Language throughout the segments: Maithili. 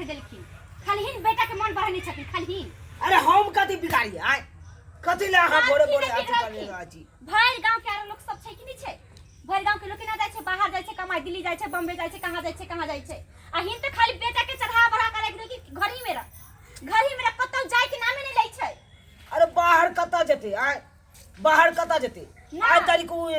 देलखिन। खाली हिन बेटा के मन बढ़ने छथिन खाली हिन। अरे हम कथी बिगाड़ी आय कथी ले अहाँ भोरे कथी भोरे नहि अथी करने बिगड़लखिन? रहै छी? भरि गांव के आरो लोक सब छै कि नहि छै? भरि गांव के लोक केना जाइ छै बाहर, जाइ छै कमाइ, दिल्ली जाइ छै, बम्बे जाइ छै, कहाँ जाइ छै, कहाँ जाइ छै। आ हिन तऽ खाली बेटा के चढ़ा बढ़ा के राखि देलखिन, घर ही में रह, घर ही में रह, कतौ जाय के नामे नहि लै छै। अरे बाहर कतऽ जेतै आय, बाहर कतऽ जेतै? ना। आइ तारीख ओ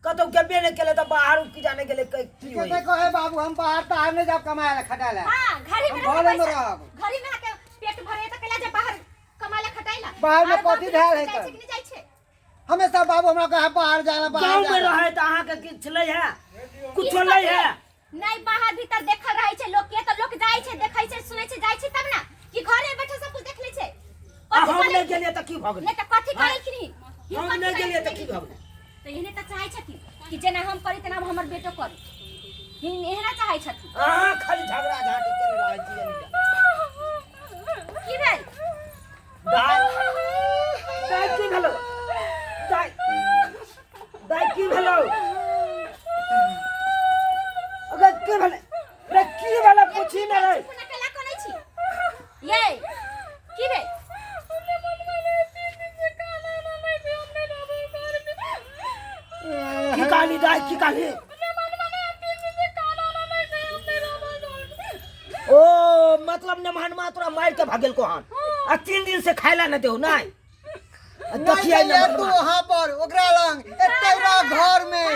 कतौ गेबे नहि केलै तऽ बाहर ओ की जाने गेलै की ठीके होइ। छै कहे बाबू, हम बाहर ताहर नहि जाब कमाए ला खटाए ला। हां, घर ही में हम रहबै, घरे में पैसा। रहब। घर ही में आके पेट भरे तऽ कैला जे बाहर कमाए ला खटाए ला? बाहर में आरो गाँव कथी के धयल लोक है जाइ छै तऽ? कि नहि जाइ छै? हमेशा बाबू हमरा कहे बाहर जाला, बाहर गाँव में जाला। रहै तऽ अहाँके किछु नहि है, कुछो की नहि है। नहीं, बाहर भीतर देखल रहै छै लोक के, तऽ लोक जाइ छै, देखै छै, सुनै छै, जाइ छै तब ना कि घरे में बैठल सब कुछ देख लै छै। आ कथी हम करै? नहि गेलियै तऽ की भऽ गेलै? नहि तऽ कथी करै कि हम नहि गेलियै तऽ की भऽ गेलै? तऽ एहने तऽ चाहै छथिन कि जेना हम करी तेना हमर बेटो करी, एहना चाहै छथिन। अहाँ खाली झगड़ा झाँटी केने रहै छी। की भेल? दाइ, दाइ, की भेलो? दाइ, दाइ, की भेलो? अगर की भेलै रे, की भेलै पूछी ने रे। चुप ना, केला कनै छी ये? की भेल? की कहली दाइ, की कहली? ओ मतलब नमहनमा तोरा मारि के भागेल को हन आ 3 दिन से खाइला न देहो नहीं? आ नहीं देखियै जाइए तू नमहनमा। वहाँ पर ओकरा लंग, एते रह घर में।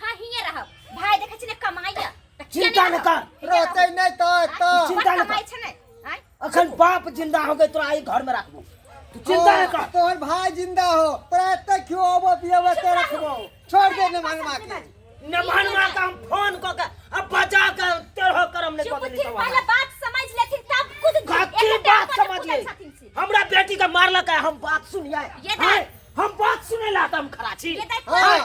हाँ, हिये रहब। भाई देखै छी ने कमाइया तऽ किया चिंता नहि न कर। रहब? रहते नहीं तो एतऽ। चिंता न बड़ कमाइ कर। छै ने आँय? अखन बाप जिंदा हो गए, तोरा ई घर में राखबो, तू चिंता न कर। तोहर भाई जिंदा हो, तोरा एते खियाबो पियाबो, एते रखबो। छोड़ दे नमहनमा के। नमहनमा के हम फोन क के आ बजा के तेरह करम नहीं चुप कऽ देली थिन, तो पहले बात समझ लेथिन तब खुद। कथी एक बात टाइम पर समझिए? कुदल छथिन से। हमरा बेटी के मारलक है, हम बात सुनिए? ये दाइ। हैं? हम बात सुने ला तऽ हम खड़ा छी। ये दाइ। हाँ,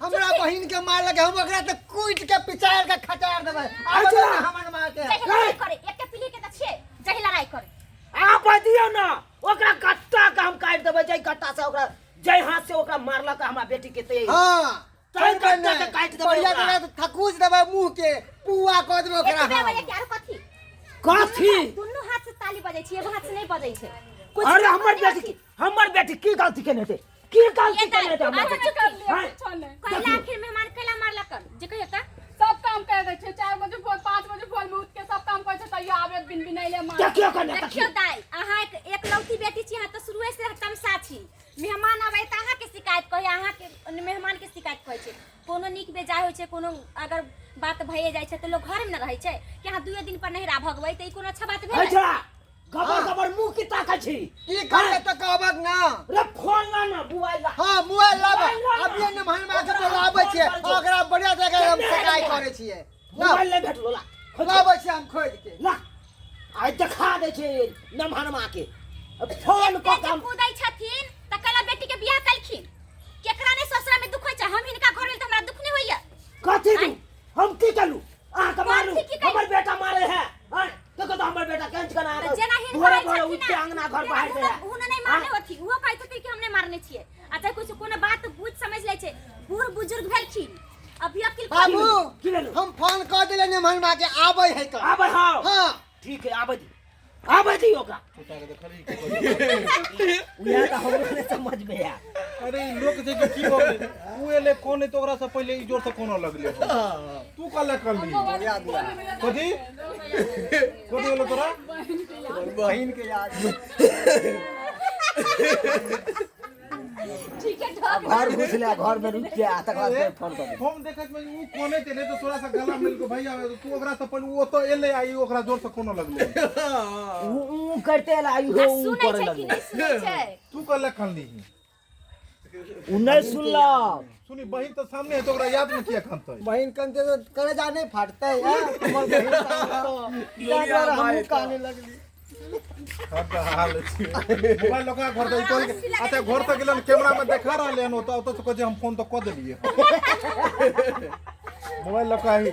हमरा बहिन के मारलक, हम ओकरा तऽ कूट के पिचार के खचार देबै। आब अच्छा। हमर मार के जहि लड़ाई करे, एके पीढ़ी के तऽ छियै, जहि लड़ाई करे। आप दियौ ना ओकरा गट्टा के हम काटि देबै, जाहि गट्टा से ओकरा, जाहि हाथ से ओकरा मारलक है हमरा बेटी के ते हाँ तै छोड़बै गट्टा के नहि। काटि देबै बढ़िया ओकरा। तरह से थकूच देबै, मुंह के पुआ कऽ देबै ओकरा। एतबे हम बजे के आरो कथी? कथी? दुनू हाथ से ताली बजै छै, एगो हाथ से नहि बजै छै कुछ। अरे हमर कथी? बेटी, हमर बेटी की गलती केने हेतै? की गलती ये केने हेतै हमर अच्छा, बेटी? चुप। हैं? कैला आखिर मेहमान कैला मारलक जे कहियो तऽ? सब काम कर दै छै, 4 बजे भोर, 5 बजे भोर में उठ के सब काम करै छै, तैयो आबे बिन बिनैले मार। देखियौ कने। देखियौ देखियौ दाइ, अहाँ एक एकलौती बेटी छी, अहाँ तऽ शुरुए से तमसा छी। मेहमान अबै तऽ अहाँके शिकायत कहै, अहाँके मेहमान के शिकायत कहै छै। कोनो नीक बेजाय होइ छै, कोनो अगर बात भइए जाइ छै तऽ लोक घरमे ने रहै छै कि अहाँ दुए दिन पर नहिरा भगबै तऽ ई कोनो अच्छा बात है भेलै? छोड़ा, गबर गबर मुंह की ताकै छी? की करबै तऽ कहबक ना। रे फोन ला ना मोबाइल ला। हाँ, मोबाइल लाब। मोबाइल ला ना। अभी ने महनमा के बोलाबै छियै, ओकरा बढ़िया से हम सगाई करै छियै। मोबाइल नहि भेटलो, ला खोज। लाबै छियै हम खोज के। ला, आइ देखा दै छै नमहनमा के फोन कऽ एते के जे हम। कूदै छथिन तऽ कैला बेटी के बियाह केलखिन? केकरा नहि ससुरा में दुख होइ छै? हम हिनका घर में तऽ हमरा दुख नहि होइया? कथी दू? हम की केलू अहाँके मारू? कथी की केलू? हमर बेटा मारे है आँय? देखो तऽ हमर बेटा केहन केना तऽ जेना हिनकर भोरे कहै भोरे छथिन उठि के ने, अंगना घर तेना बाहर दे हुनका हुनका नहि मारने होथि, उहो कहैत होथिन कि हम नहि मारने छियै। आ चाहे कुछ कोनो बात बुझ समझ लै छै, बूढ़ बुजुर्ग भेलखिन, अभी अकिल। बाबू, की भेलौ? हम फोन कऽ देले नमहनमा के, आबै है कल। आबै? हँ हाँ। ठीक है, आबै दी, आबै दी ओकरा। उएह तऽ हमरो नहि समझ में आयल। अरे ई लोक जे कि की भऽ गेलै? ऊ एलै कोने तऽ ओकरा से पहिले ई जोर से कोना लगलै? तू कहले करली कथी कथी होलो तोरा? बहिन के याद। ठीक है, ढक। घर घुसले, घर में रुक के आ तकर बाद फेर फोन कर। हम देखैत में ऊ कोने ते तऽ तोरा से गला मिल के भैया, तू ओकरा से पहिले, ऊ ओतऽ एलै आ ई ओकरा जोर से कोना लगलै। ऊ ऊ करते एला, इहो आ ऊ सुनै करे छै कि लगलै। नहि सुनै छै? तू कहले करली? ऊ नहि सुनलक। सुनी, बहिन तऽ सामने है तऽ ओकरा याद में किया खनतै? बहिन कनते तऽ कलेजा नहि फाटतै? आँ? हमर बहिन सामने तऽ ताहि दुआरे हमहूँ काने लगली। मोबाइल लगा घर तऽ कहल, अच्छा घर तक गेलन, कैमरा में देखा रहले हन ओतऽ, ओतऽ से कहै छै हम फोन तऽ कऽ देलियै, मोबाइल लगा ही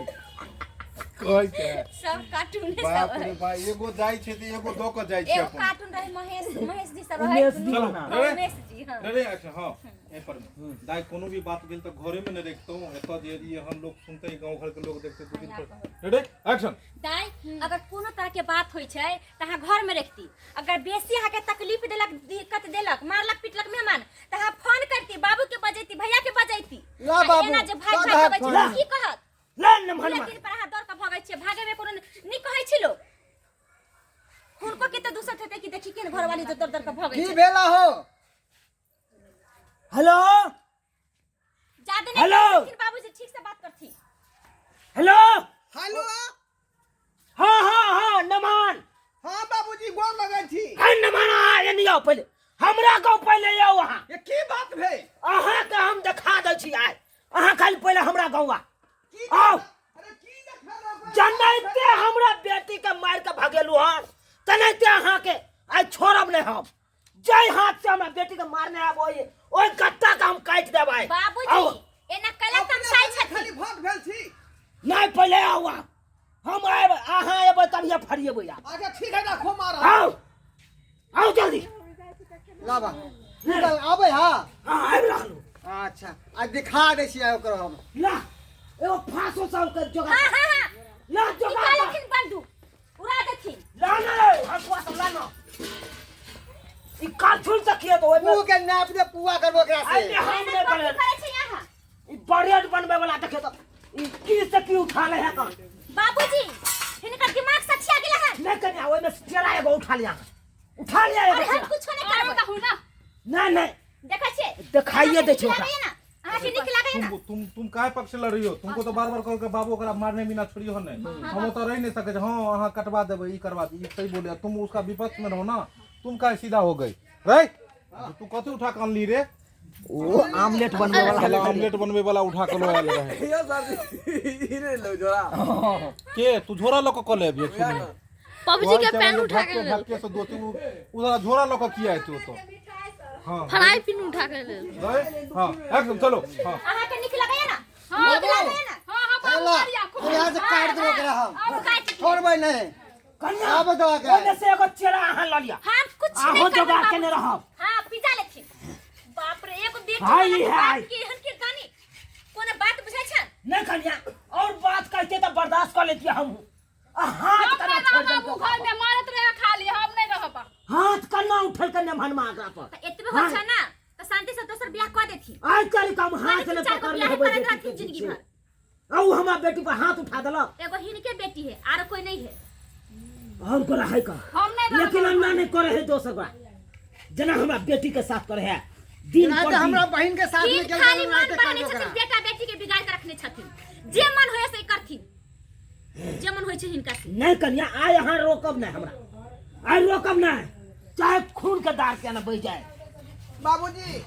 कहै छै। सब कार्टून बाप सब रे बाप, एगो जाइ छै तऽ एगो दऽ कऽ जाइ छै। एगो अपन कार्टून रहे, महेश, महेश जी सब रहे। उमेश जी चलो। बना। हाँ, उमेश जी, हाँ। रे अच्छा, हाँ। एहि पर में दाई कोनो भी बात भेल तऽ घरे में नहि रखतहुँ, एतऽ जे ई हम लोग सुनते, गाँव घर के लोग देखते 2 दिन पर। Ready action. दाई अगर कोनो तरह के बात होइ छै तऽ अहाँ घर में रखती, अगर बेसी अहाँ के तकलीफ देलक, दिक्कत देलक, मारलक पिटलक मेहमान, तऽ अहाँ फोन करती, बाबू के बजैती, भैया के बजैती। ला बाबू, एना जे भाग ला भाग अबै छै फोन। की कहत? ला न मन दिन पर अहाँ दौड़ के भगै छियै, भागे में कोनो नीक कहै छी लोग। हुनको के तऽ दूसर हेतै कि देखी केहन घरवाली दौड़ दौड़ के भगै की छै। भेला हो? हेलो जादे नहीं हेलो। करथिन बाबूजी, ठीक से बात करथिन। Hello hello. हाँ हाँ हाँ नमान। हाँ बाबूजी गोर लगै छी। है नमान, अहाँ एनी आउ पहिले, हमरा गाँव पहिले आउ अहाँ। ये की बात भेल? अहाँ के हम देखा दै छी आइ, अहाँ खाली पहिले हमरा गाँव आ। की आउ। अरे की देखा रहल? जनैते हमरा बेटी के मारि के भगेलु हन, तेनाहिते अहाँ के आइ छोड़ब नहि हम। जाहि हाथ से हमरा बेटी के मारने आब ओहि ओहि गट्टा के हम काटि देब आइ। बाबूजी आउ। एना कला अपने तमसाइ खाली छथिन। भट भेल छी। नहि पहिले आउ अहाँ, हम आयब, अहाँ एबै तभिए फरिएबै आब। अच्छा ठीक है, राखो मारा। आउ आउ जल्दी। ला बा निकल आबै। हाँ हाँ आबि रहलहुँ। अच्छा आ दिखा दै छियै ओकरो हम। ला एगो फांसो सब के जोगाड़। हाँ हाँ हाँ ला जोगाड़। निकालथिन बंदूक उड़ा देथिन। ला ना हंसुआ सब ला ना, ई काछुल से किए तो ओहिमे मुँह के नाप दे पुआ करबो ओकरा आइ से। ने हम एना नहि कथी बनेब। करै छै अहाँ? ई ब्रेड बनबै वाला देखियौ तऽ ई की से की उठा ले है कन। बाबूजी हिनकर दिमाग सठिया गेल हन। नहि कन्या, ओहिमे केरा एगो उठा लिया, उठा लिया एगो अरे हम केरा। कुछो नहि आरो करबै। कहू ना। नहि नहि देखै छियै, देखाइए दै छै अहाँके नीक ओकरा। लागैया ना? अहाँके नीक लागैया ना? तुम तुम तुम काहे पक्ष लड़ रही हो? तुमको तो बार बार कह के बाबू ओकरा मारने बिना छोड़ियो नहीं, हम ओतऽ रह नहीं सके। हाँ अहाँ कटवा देबै, ई करवा देबै, ई सही बोले, तुम उसका विपक्ष में रहो ना, तुम काहे सीधा हो गई रे? तू कथी उठा के अनली रे? ओ आमलेट बनबै वाला। साला आमलेट बनबै वाला उठा के लो आयल रहे। यो सर ई रे लो जोड़ा के तू झोरा लऽ के कऽ ले अभी। पबजी के पेन उठा के ले, धक्के से दो तू उधर झोरा लऽ के किया एतौ तो? हाँ फ्राई पिन उठा के ले। रे हाँ एक्शन चलो। हाँ अहाँके नीक लागैया ना? हाँ नीक लागैया ना? हाँ हाँ बाबू ला मारिया खूब। यहाँ से काट देबो ओकरा हम, अब काटि दियौ। छोड़बै नहि। कन्या आब दऽ के। ओहिमे से एगो चेरा अहाँ लऽ लिअ। हम कुछ अहाँ नहीं करबै जोगाड़ बाबूजी। केने रहब। हाँ पिजा लेथिन। बाप रे एगो बेटी हाय, वाला के हाय। बाप के एहन किरदानी कोनो बात बुझै छन? नहि कन्या, और बात कहते तऽ बर्दाश्त कऽ लेतियै हमहूँ, आ हाथ हम कना नहीं छोड़ि रहब देलकै बाबू, घर में मारत रहे खाली, हम नहीं रहब। हाथ कना उठल के मनमा एकरा पर। तऽ एतबे होइ छै ना तऽ शांति से दोसर बियाह कऽ देथिन। आज तारीख हम हाथ माने नहि तीन चारि गो पकड़ने बियाह हेबै करैत बेटी रहथिन के जिंदगी पीछे। भर। आ उ हमरा बेटी पर हाथ उठा देलक। एगो हिनके बेटी है आरो कोई नहीं है। और कोरा है का? हम नहीं रहब। लेकिन अन्ना नहीं करे है दोसर बा जना हमरा बेटी के साथ करे है दिन ना पर तऽ हमरा दिन। बहिन के साथ में हिन गेल खाली रहै, मन तऽ बनेने काटबो छथिन, ओकरा। बेटा बेटी के बिगाड़ के रखने छथिन। जे मन होय से करथिन, जे मन होइ छै हिनका से। नहीं कन्या, आइ अहाँ रोकब नहीं हमरा, आइ रोकब नहीं, चाहे खून के दार के न बहि जाए। बाबूजी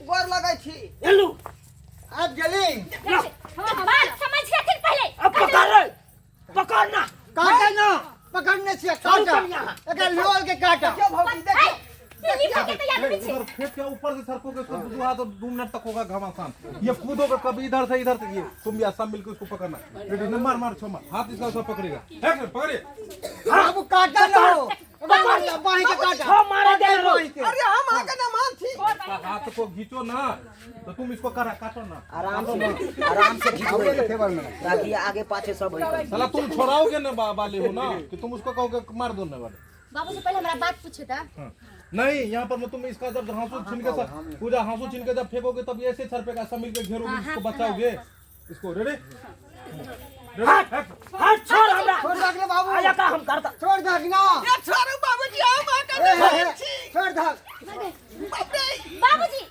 गोर लगै छी। एलू आबि गेली। बात समझ लेथिन पहिले। अब पकड़ रे, पकड़ ना। काटा ना, पकड़ने छियै, चल काटा। कन्या। एकरा लोल के काटा। देखियौ भौजी, देखियौ। ई भऽ के तैयार नहि छै। उधर फेंक के ऊपर से सरकोगे उसको, दो हाथ और 2 मिनट तक होगा घमासान। ये कूदोगे कभी इधर से इधर से, ये तुम भी सब मिलकर उसको पकड़ना। रेडी ना, मार मार छो मार, हाथ इसका सब पकड़ेगा। एक्शन पकड़िए। बाबू काटा ना हो। काटा, बाँहि के काटा। छो मारे दे रो। बाँहि के। अरे हम अहाँके नमान छी। इसका हाथ को घींचो ना तो तुम इसको करा काटो ना। आराम से आराम से आबे के फेवर में। ताकि आगे पाछे सब होई। साला तुम छोड़ाओगे ना वाले हो ना कि तुम उसको कहोगे मार दो ना वाले। बाबूजी पहिले हमरा बात पूछे त। हाँ। नहीं यहाँ पर तुम इसका जब हाँसू छीन के पूजा हाँसू छीन के जब फेंकोगे तब ऐसे छरपेगा, सब मिलके घेरोगे, इसको बचाओगे इसको। रेडी हट हट छोड़ हमरा। छोड़ दहक ने बाबू। आया का हम करता। छोड़ दहक ना। ये छोड़ू बाबूजी, हम अहाँके ए, हे, हे, नमान छी। छोड़ दहक। बाप रे। बाबूजी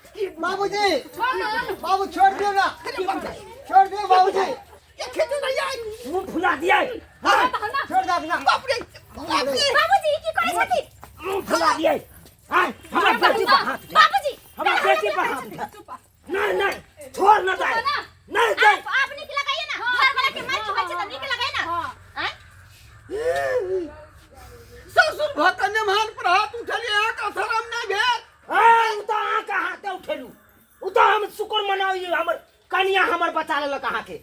बाबूजी, बाबू छोड़ दियौ ना, छोड़ दियौ बाबूजी। ये खेते नहीं आई। मुंह फुला दिया। छोड़ दहक ना। बाप रे, बाप रे। बाबूजी की करै छथिन? मुंह फुला दिया। आय हमरा बेटी पर हाथ उठा। बाबूजी हमरा बेटी पर हाथ उठा। नहीं नहीं छोड़ ना दे, नहीं दे। आप आप नीक लगाइए ना, घर वाला के मार के होइ छै त नीक लगाइए ना। आँय? ससुर भऽ कऽ नमान पर हाथ उठलियै, अहाँके शरम नहि भेल? ए उ त अहाँ के हाथे उठेलू, उ त हम शुक्र मनाउ ई हमर कनिया हमर बचा लेलक अहाँ के,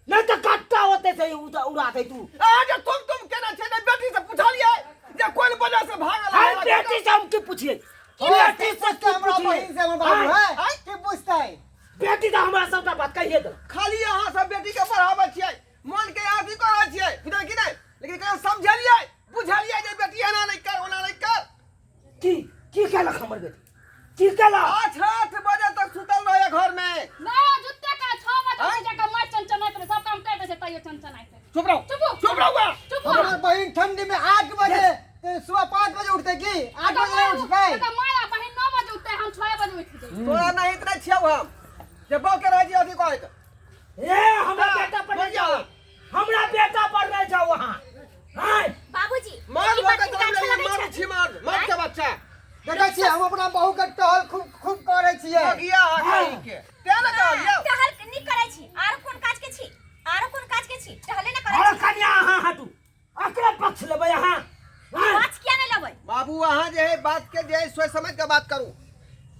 नहीं त कट्टा होते से उ त उड़ा दे तू। अहाँ जे तुम तुम केना छै ने बेटी से पुछलियै जे कोन वजह से भागल हाय है? बेटी से हम की पूछिए, बेटी से पूछते की हमरा पूछिए? बहिन से हमर बाबू है आँय? की पूछते? बजतै? बेटी तऽ हमरा सबटा बात कहिए दो। खाली अहाँ सब बेटी के पढ़ाबै छियै, मन के अथी करै छियै, बुझलियै कि नहि? लेकिन कहियो समझलियै बुझलियै जे बेटी एना नहि कर ओना नहि कर? की की केलक हमर बेटी, की केलक? 8-8 बजे तक सुतल रहै घर में। ना जुत्ते का 6 बजे उठ जाके मार चनचनाइत रहे, सब काम कर दे छै तैयो चनचनाइत रहे। चुप रहो, चुप हो। चुप रहो। चुप हो। हमर बहिन ठंडी में 8 बजे ते सुबह 5 बजे उठते की 8 बजे नहीं उठते? तो माया बहिन 9 बजे उठते, हम 6 बजे उठ जाई। तोरा नहीं इतना छियौ हम जे बौ के रहै छी अथी कहैत। ए हमरा बेटा पर नहीं जाओ, हमरा बेटा पर नहीं जाओ वहाँ। हाय बाबूजी, मार ई बात भऽ हिनका के अच्छा तोरा लगै मार छै? छी मार मार के बच्चा। देखै छियै हम अपना बहू के टहल खूब खूब करै छियै। मगिया हा कहीं के तें ने कहलियौ। टहल नहीं करै छी, आरो कोन काज के छी? आरो कोन काज के छी? टहले न करै अरे छी। कन्या अहाँ हटू, अकरे पक्ष लेबै अहाँ। हाँ। पक्ष किया नहीं लेबै? बाबू अहाँ जे है बात के जे है सोच समझ के बात करू।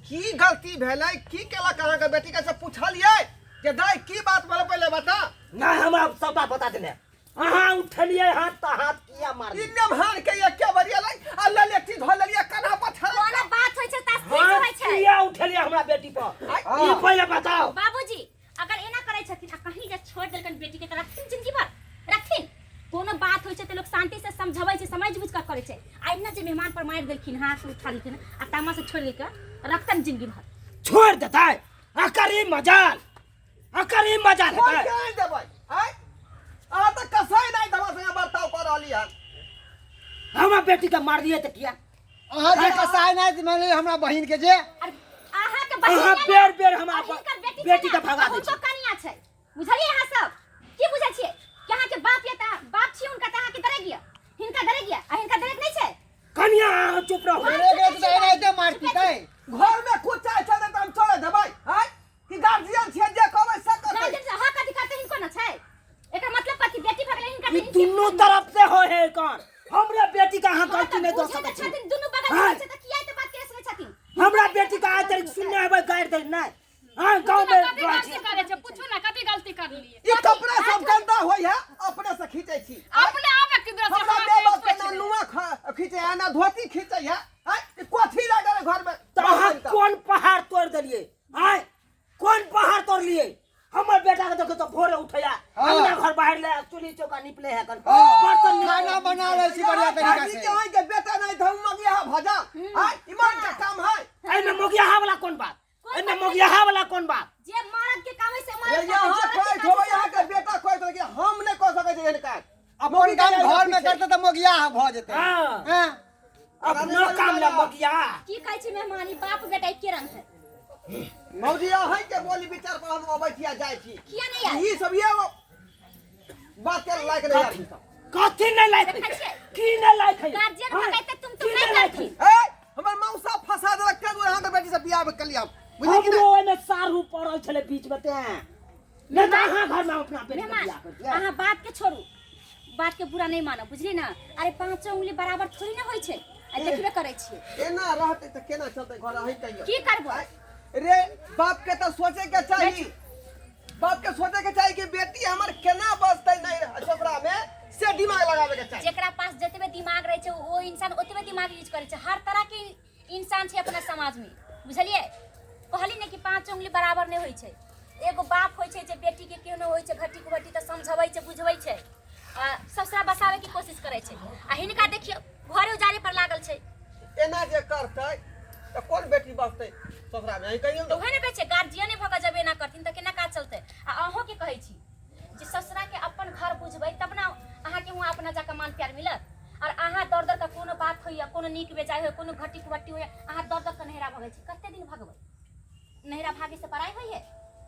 की गलती भेलै, की केलक अहाँके बेटी के से पूछलियै जे दाइ की बात भेलै पहिले बता। नहीं हमरा सब बात बता देने। अहाँ उठलियै हाथ तऽ हाथ किया मारलियै? ई नेमहार के एके बेर एलै आ ललेटी धऽ लेलियै कन्हा पर छलै। कोनो बात होइ छै तऽ स्थिर हाथ होइ छै। किया उठेलियै हमरा बेटी पर? ई पहिले बताओ। बाबूजी अगर एना करै छथिन आ कहीं जे छोड़ देलकन बेटी के तऽ रखथिन जिंदगी भर रखथिन? कोनो बात होइ छै तऽ लोक शांति से समझबै छै, समझ बुझ कऽ करै छै। आ एना जे मेहमान पर मारि देलखिन, हाथ उठा देलखिन आ तामा से छोड़ देलकै, रखतन जिंदगी भर? छोड़ देतै अकर ई मजाल, अकर ई मजाल कोन हेतै। के आनि देबै? आँय अहाँ तऽ कसाई नहि हमरा संगे बर्ताव कऽ रहली हन। हमरा बेटी के मारलियै तऽ किया? अहाँ जे कसाई नहि मानलियै हमरा बहिन के जे। अरे अहाँ के बहिन अहाँ ने बेर बेर हमरा और हिनकर बेटी बेटी छै के ने, भगा दै हुनको छी। कनिया छै, बुझलियै? अहाँ सब की बुझै छियै कि अहाँ के बाप या तऽ बाप छी हुनका तऽ अहाँ के दरेग यऽ, हिनका दरेग यऽ आ हिनका दरेग नहि छै? कनिया अहाँ चुप रहू। अरे गे तऽ एनाहिते मारि पीतै। घर में कुछ चाहे चलतै तऽ हम चले देबै? आँय कि गार्जियन छियै जे कहबै से करतै। गार्जियन से हक अधिकार तऽ हिनको न छै। एकर मतलब कथी? बेटी भगलै हिनका ई तऽ हिनके दुनू तरफ से हो है कौन? हमरा बेटी के अहाँ हँ, गलती तऽ नहि दऽ बुझै सकै तऽ छी। छथिन, दुनू बगल हाँ। से छै तऽ किया एते बात के सुनै छथिन? हमरा बेटी के आइ तक सुनने हेबै गारि दै नहि। हाँ गाँव में कथी रहै गलती छी। करै छै पूछू ना, कथी गलती करलियै? ई कपड़ा सब गंदा होय है अपने से खींचै छी। अपने आबे कि दूर से हमरा हाथ माय बाप के पोछि ना ले। नुआ खींचै है ना धोती खींचै है। आँय ई कथी लागल है घर में? तऽ अहाँ कोन पहाड़ तोड़ि देलियै? आँय कोन पहाड़ तोड़लियै? हमर बेटा के देखो तो भोरे उठैया अंगना घर बाहर ले चूल्ही चौका निपले है कन बर्तन निपले। खाना बना लै छी बढ़िया तरीका भाजी से। के अहाँ के बेटा नहीं था मगिया भजा। आँय ईमान के काम है। एहिमे मोगियाहा वाला कोन बात? एहिमे मोगियाहा वाला कोन बात? जे मर्द के काम है से मर्द ये यहाँ करतै, कहैत जे औरत के होबै, काम है से यहाँ के बेटा कहैत होबै कि हम नहि कऽ सकै छियै एहन काज। अपन काम घर में करते तऽ मोगिया भऽ जेतै। हाँ। हाँ। अपना काम ला मोगिया। की कहै छी मेहमानी, बाप बेटा एके रंग है। मौजी अहाँ के बोली विचार पर हम अबै छी आ जाइ छी। किया नहीं आयल? ई सब ये बात के लायक नहीं आदमी सब। कथी नहीं लायक है? देखै छियै? की नहीं लायक है? गार्जियन हाँ। भगैते तुम की नहीं नहीं लायक करथिन। है? ए हमर मौसा फंसा देलक तें दुआरे अहाँके बेटी से बियाह केलियै हम। बुझलियै कि हमरो नहि? ओहिमे सारू पड़ल छलै बीच में तें। नहि तऽ अहाँ घर में अपना बेटी के मेहमान बियाह करतियै। अहाँ बात के छोड़ू, बात के बुरा नहीं मानब, बुझली ना? अरे पांचों उंगली बराबर थोड़ी ना होइ छै, आ देखबे करै छियै। एना रहतै तऽ केना चलतै घर अहीं कहियौ। की करबै? रे बाप के तऽ सोचे के चाही, बाप के सोचे के चाही कि बेटी हमर केना बचतै नहीं ससुरा में, से दिमाग लगावे के चाही। जेकरा पास जतबे दिमाग रहै छै ओ इंसान ओतबे दिमाग यूज करै छै। हर तरह के इंसान छै अपना समाज में, बुझलियै? कहली ने कि पांच उंगली बराबर नहीं होइ छै। एगो बाप होइ छै जे बेटी के केहनो होइ छै घटी कुघटी तऽ समझबै छै बुझबै छै आ ससुरा बसावे के कोशिश करै छै। आ हिनका देखियौ घरे उजारे पर लागल छै। एना जे करतै तऽ कोन बेटी बचतै ससुरा में? अहीं कहियौ तऽ उहे ने कहै छै गार्जियने भऽ कऽ जब एना करथिन तऽ केना काज चलतै? आ अहूँ के कहै छी जे ससुरा के अपन घर बुझबै तब ने अहाँके हुआँ अपना जाकऽ मान प्यार मिलत। और अहाँ दौड़ दौड़ कऽ कोनो बात होइए, कोनो नीक बेजाय होइए, कोनो घटी कुघटी होइए, अहाँ दौड़ दौड़ कऽ नैहरा भगै छी। कते दिन भगबै? नैहरा भागे से पराई होइए?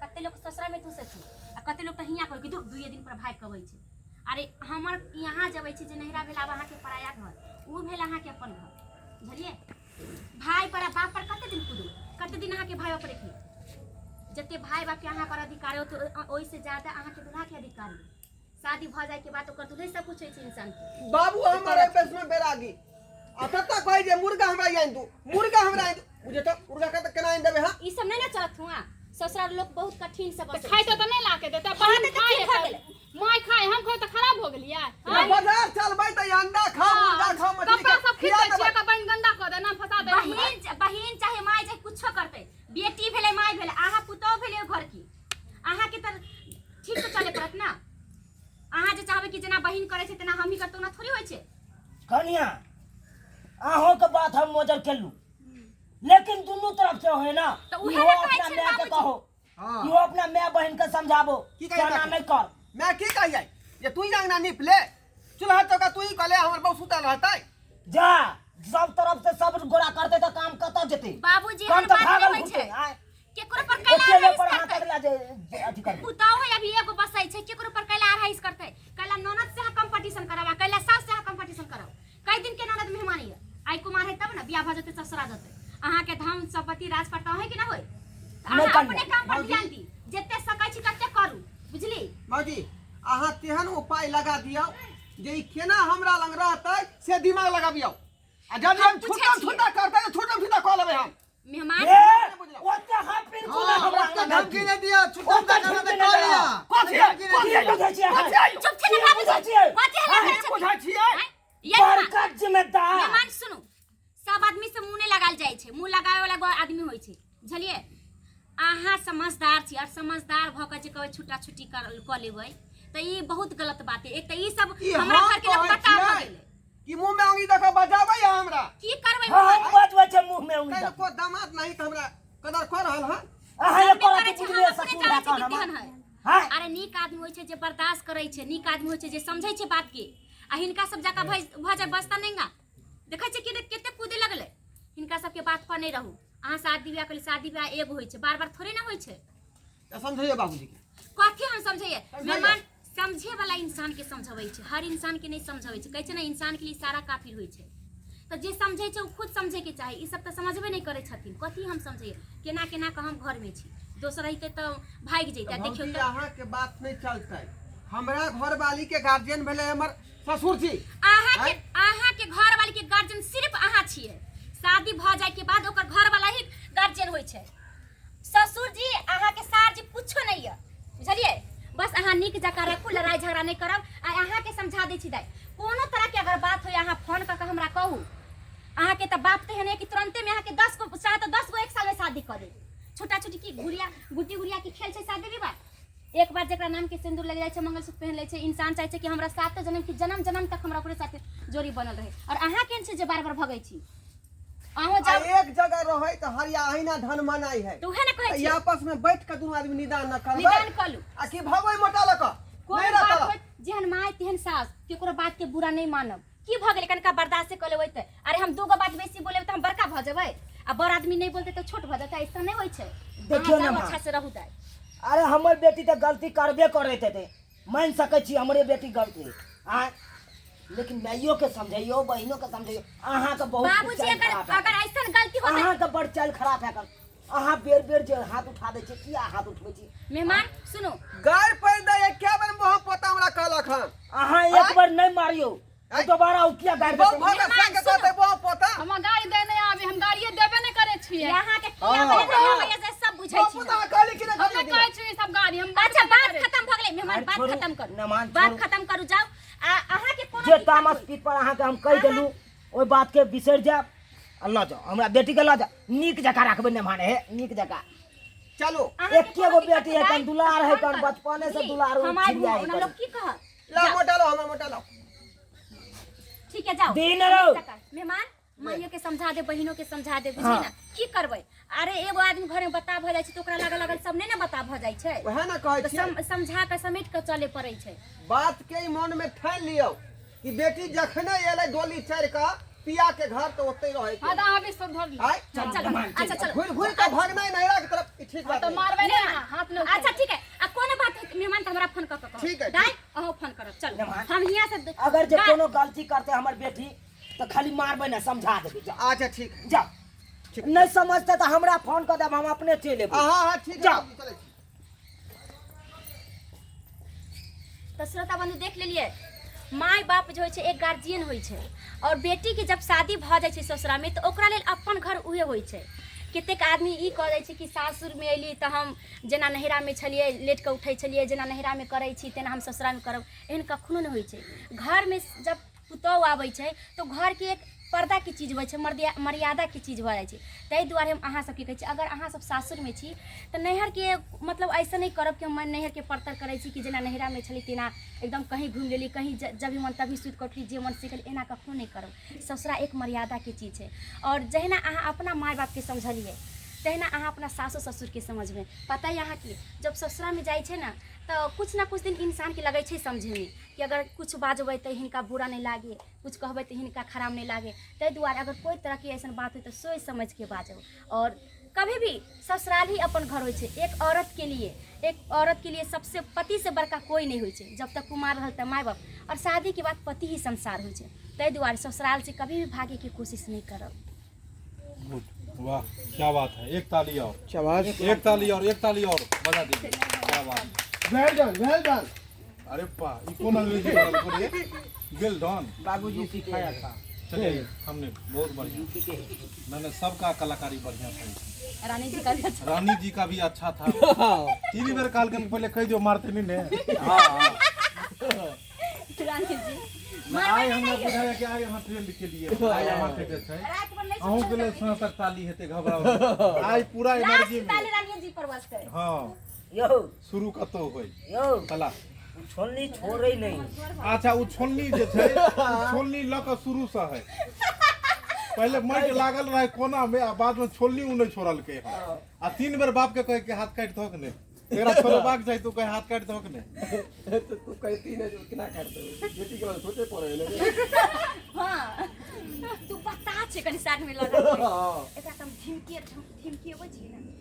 कते लोक ससुरा में तुसै छै आ कते लोक तऽ हियाँ कहै कि दुइये दिन पर भागि कऽ अबै छै। अरे हमर यहाँ जबै छी जे नैहरा भेल आब अहाँके पराया घर, ओ भेल अहाँके अपन घर, बुझलियै? भाय पर आ बाप पर कते दिन कुदबै? कते दिन अहाँके भाय बाप रखिए? जते भाय बाप के अहाँ पर अधिकार है ओहिसे ज्यादा अहाँके दुल्हा के अधिकार है। शादी भऽ जाय के बाद ओकर दुल्हे सब कुछ होइ छै इंसान के। बाबू हमर एहि बेस में बैरागी आ तत्ता कहै जे मुर्गा हमरा आनि दू, मुर्गा हमरा आनि दू। बुझे तऽ मुर्गा के तऽ केना आनि देबै? हाँ ई सब नहीं ना चलत हुआ, ससुराल लोग बहुत कठिन से बसै खाइ तऽ नहीं लाके देतै, बहिन तऽ खाइ की भऽ है गेलै? My खाइ, हम खाइ तऽ खराब हो गेलियै। ना बाजार चलबै तऽ अंडा खाउ, मुर्गा खाउ, मछली कपड़ा खाउ, सब खींच खिया दै छियै देबै। तऽ बहिन गंदा कऽ दे ना फंसा दे हमरा। बहिन बहिन चाहे माय चाहे कुछो करतै, बेटी भेलै माय भेलै, अहाँ पुतोह कनिया अहों के बात हम मोजर केलू लेकिन दुनू तरफ से होय ना तऽ उहे इहो ने कहै अपना छियै माय के बाबूजी। कहो हाँ। इहो अपना माय बहिन के समझाबो की कही केना काकी? नहीं कर मैं की कहियै जे तू ही अंगना नीप ले चूल्हा चौका तू ही कले हमर बहु सुतल रहतै जा सब तरफ से सब गोरा करते तऽ काम कतऽ जेतै बाबूजी काम एहन तऽ बात भागल नहि होइ घुरतै छै आँय। केकरो पर कैला अकेले अढ़ाइस पर हाथ करतै अगला जे जे अथी करबै पुतहु है अभी एगो बसै छै केकरो पर कैला अढ़ाइस करतै कैला ननद से अहाँ कंपटीशन करब आ कैला सास से अहाँ कंपटीशन करब कई दिन के ननद मेहमान ये आई कुमार है तब ना बियाह भऽ जेतै ससुरा जेतै अहाँके धन संपत्ति राज प्रताप है कि ना होय तऽ नहि अहाँ कन्या। अपने काम पर ध्यान दी जते सकै छी तते करू बुझली मौजी अहाँ तेहन उपाय लगा दियौ जे ई केना हमरा लग रहतै से दिमाग लगाबियौ आ जब हम हम पूछै छूटम छियै। छूटा करतै तऽ छूटम छूटा कऽ लेबै हम मेहमान ए ओते हाथ बिल्कुल हाँ, नहि हमरा ओते अंगना धमकी नहि दिअ छुट्टा ओते करना धमकी तऽ नहि कऽ दिअ। लिअ कथी धमकी नहि की दिअ। बुझै छियै अहाँ? चुप छै ने की बाबूजी बुझै छियै? कथी हल्ला अहीं करै छथिन? बुझै छियै आँय? ये मेहमान बड़का जिम्मेदार मेहमान सुनू सब आदमी से मुंह नहीं लगाल जाइ छै मुंह लगावे वाला एगो आदमी होइ छै बुझलियै अहाँ समझदार छी और समझदार भऽ कऽ जे कहबै छुट्टा छुट्टी कर कऽ लेबै तऽ ई बहुत गलत बात है एक तऽ ई सब ई हमरा हम घर के लोक कहै पता भऽ छियै गेलै कि मुंह में अंगी दऽ कऽ बजाबै हमरा की करबै हम मेहमान? बजबै छै मुंह में उंगली तैं दऽ को दामाद नहीं तऽ हमरा कदर कऽ रहल हन अहाँ जानबे एको करै रति छी, बुझलियै हम अपने ससुर जानै छी भए कि कऽ केहन हमर है। हाँ अरे नीक आदमी होइ छै जे बर्दाश्त करै छै नीक आदमी होइ छै जे समझै छै बात के आ हिनका सब जकाँ भऽ जाय बसता नहीं गा देखै छियै कि कते कूदे लगलै हिनका सबके बात पर नहि रहू अहाँ शादी ब्याह कहली शादी ब्याह एगो होइ छै बार बार थोड़े ना होइ छै तऽ समझैयौ बाबूजी के कथी हम समझैए समझैए। मेहमान समझे वाला इंसान के समझबै छै हर इंसान के नहि समझबै छै कहै छै ने इंसान के लिए सारा काफी होइ छै तऽ जे समझै छै ओ खुद समझे के चाही ई सब तऽ समझबे नहि करै छथिन कथी हम समझैए केना केना कऽ हम घरमे छी दोसर रहितै तऽ भागि जैते देखियौ भौजी तऽ अहाँ के बात नहीं चलतै हमरा घरवाली के गार्जियन भेलै हमर ससुर जी अहाँ के अहाँ के घर वाली के गार्जियन सिर्फ अहाँ छियै शादी भऽ जाय के बाद ओकर घर वाला ही गार्जियन होइ छै ससुर जी अहाँ के सार जी कुछो नहीं है बुझलियै बस अहाँ नीक जकाँ रखू लड़ाई झगड़ा नहीं करब आ अहाँ के समझा दै छी दाइ कोनो तरह के अगर बात होय अहाँ फोन कऽ के हमरा कहू अहाँ के तऽ बाप तेहन है कि तुरंते में अहाँ के 10 गो चाहे तऽ 10 गो एक साल में शादी कऽ दे छोटा छोटी की गुड़िया गुड्डी गुड़िया के खेल छै शादी विवाह एक बार जकरा नाम के सिंदूर लग जाइ छै मंगलसूत्र पहन लै छै इंसान चाहै छै कि हमरा सातो जन्म की जन्म जन्म तक हमरा ओकरे साथे जोड़ी बनल रहे और अहाँ केहन छै जे बार बार भगै छी अहूँ आ जाउ एक जगह रहै तऽ हरिया अहिना धन मनाइ है तऽ उहे ने कहै तऽ छी आपस में बैठ के दुनू आदमी निदान न करबै निदान कऽ लू आ की भगबै मोटा लऽ कऽ कोनो नहि बात रहत होइत जेहन माय तेहन सास केकरो बात के बुरा नहि मानब की भऽ गेलै कनिका बर्दाश्त कऽ लेबै तऽ अरे हम दूगो बात बेसी बोलेबै तऽ हम बड़का भऽ जेबै आ बड़ आदमी नहि बोलतै तऽ छोट भऽ जेतै ऐसा नहि होइ छै देखियौ अहाँ ने जाउ माँ। अच्छा से रहू दाइ अरे हमर बेटी तऽ गलती करबे करैत हेतै मानि सकै छी हमरे बेटी गलती आँय लेकिन माइयो के समझैयो बहिनो के समझैयो अहाँके बहुत बाबूजी चालि अगर खराब है। अगर ऐसन गलती होतै अहाँके बड़ चालि खराब है अहाँ बेर बेर जे हाथ उठा दै छियै किया हाथ उठबै छी मेहमान सुनू गाय पैर दै क्या बेर मोह पोता हमरा कहलक हन अहाँ एक बार नहि मारियौ आँय? दोबारा ओ किया गारि बहुत देतै? भगत संग कहतै मोह पोता हमरा गाड़ी दे नहीं आबे हम गाड़िए देबे नहीं करे छियै यहाँ के किया बजै नहीं आबैया से सब बुझै मोह छी पोता कहली कि नहि हम कहली नहीं कहै छियै ई सब गाड़ी हम अच्छा नहीं बात करै खत्म भऽ गेलै मेहमान अरे बात छोड़ू, खत्म करू मेहमान बात छोड़ू। खत्म करू जाउ आ अहाँ के कोनो जे दिक्कत तामस होई पीत पर अहाँके हम कहि देलहुँ ओहि बातके बिसरि जायब आ लऽ जाउ हमरा बेटीके लऽ जाउ नीक जकाँ राखबै मेहमान हे नीक जकाँ चलो अहाँके एके कोनो गो दिक्कत बेटी है होई, तन दुलार है फोन तन करू। बचपने से बुझली? दुलार हम आबि छिड़िया है हम लोग की कहब ला मोटा लो हमरा मोटा लो ठीक है जाओ दिन रहो। मेहमान माइयो के समझा दे बहिनो के समझा दे बुझली हाँ। ना की करबै अरे एगो आदमी घर में बता भऽ जाइ छै तऽ ओकरा लागल लागल सब नहि ने बता भऽ जाइ छै वएह ने कहै तऽ छियै समझा कऽ समेट कऽ चले पड़ै छै बात के ही मन में ठानि लियौ कि बेटी जखने एलै डोली चढ़ि कऽ पिया के घर तऽ ओतै रहै हाँ के तऽ अहाँ भी सब धर लिअ आय चल चल अच्छा चलो घुरि घुरि कऽ भगनाइ नैहरा के तरफ ई ठीक हाँ बात तऽ नहि। मारबै नहि मेहमान, अहाँ, हाथ नहि अच्छा ठीक है आ कोनो बात है मेहमान तऽ हमरा फोन कऽ कऽ कहब। ठीक है, दाइ अहूँ फोन करब चलू मेहमान। हम हियाँ से अगर जे कोनो गलती करते हमर बेटी तऽ खाली मारबै ने समझा देबै जाओ अच्छा ठीक है जाओ नहीं समझते तऽ हमरा फोन कऽ देब हम अपने चलि एबै हाँ हाँ ठीक है जाओ। बाबूजी, चलै छी। तऽ श्रोता बंधु देख लेलियै माय बाप जे होइ छै एक गार्जियन होइ छै आओर बेटीके जब शादी भऽ जाइ छै ससुरामे तऽ ओकरा लेल अपन घर उहे होइ छै कतेक आदमी ई कह दै छै कि सासुरमे अयली तऽ हम जेना नैहरामे छलियै लेट कऽ उठै छलियै जेना नैहरामे करै छी तेना हम ससुरामे करब एहन कखनो नहि होइ छै घरमे जब पुतोहु आबै छै तऽ घरके एक पर्दाके चीज होइ छै, मर्यादाके चीज भऽ जाइ छै। ताहि दुआरे हम अहाँ सबके कहै छी, अगर अहाँ सब सासुरमे छी तऽ नैहरके मतलब ऐसे नहि करब कि हम नैहरके परतर करै छी कि जेना नैहरामे छली तेना एकदम कहीं घुमि लेली, कहीं जब मन तभी सुति कऽ उठली, जे मन से केली, एना कखनो नहि करब। ससुरा एक मर्यादाके चीज छै। आओर जहिना अहाँ अपना माय बापके समझलियै तहिना अहाँ अपना सासो ससुरके समझबै। पता यऽ अहाँके, जब ससुरामे जाइ छै ने तऽ किछु ने किछु दिन इंसानके लगै छै समझैमे कि अगर किछु बाजबै तऽ हिनका बुरा नहि लागे, किछु कहबै तऽ हिनका खराब नहि लागे। ताहि दुआरे अगर कोइ तरहके अइसन बात होइ तऽ सोचि समझिके बाजब। आओर कभी भी ससुराल ही अपन घर होइ छै। एक औरत के लिए, एक औरत के लिए सबसे पति से बड़का कोइ नहि होइ छै। जब तक कुमार रहल तऽ माय बाप, आओर शादी के बाद पति ही संसार होइ छै। ताहि दुआरे ससुराल से कभी भी भागेके कोशिश नहि करब। गुड, वाह क्या बात है। एक ताली और, शाबाश। एक ताली और, एक ताली और बजा दीजिए। क्या बात। वेल डन, वेल डन। अरे वाह, ई कोन अंग्रेजी बोलल बोलिए? वेल डन। बाबूजी सिखाया था। चलिए, हमने बहुत बढ़िया, मैंने सबका कलाकारी बढ़िया था। रानी जी का भी अच्छा, रानी जी का भी अच्छा था। तीन बेर काल के पहले कह जो मारते नहीं ने। रानी जी आइ हमरा बुझाया कि आइ अहाँ ट्रेंड के लिए आइ अहाँ के जे छै रात भर नहि अहूँ के लेल साँझ तक ताली हेतै, घबराउ नहि। आइ पूरा लास्ट एनर्जी में ताली रानी जी पर बसतै। हाँ यौ शुरू कतौ होय यौ कला छोलनी छोड़ै नहि। अच्छा, ओ छोलनी जे छै, ओ छोलनी लऽ कऽ शुरू से है। पहिले माटि लागल रहे कोना में, आ बाद में छोलनी उ नहि छोड़लकै हन। आ तीन बेर बाप के कहे के हाथ काटि दहक ने, एकरा छोड़बाक चाही, तू कहे हाथ काटि दहक ने। तो तू कहती नहीं जो केना काटि देबै, बेटी के बारे सोचे पड़े है ने। हाँ, तू बता छै कनि साइड में लगा। हाँ। एकरा तऽ हम धिमकी धिमकी अबै छी ने।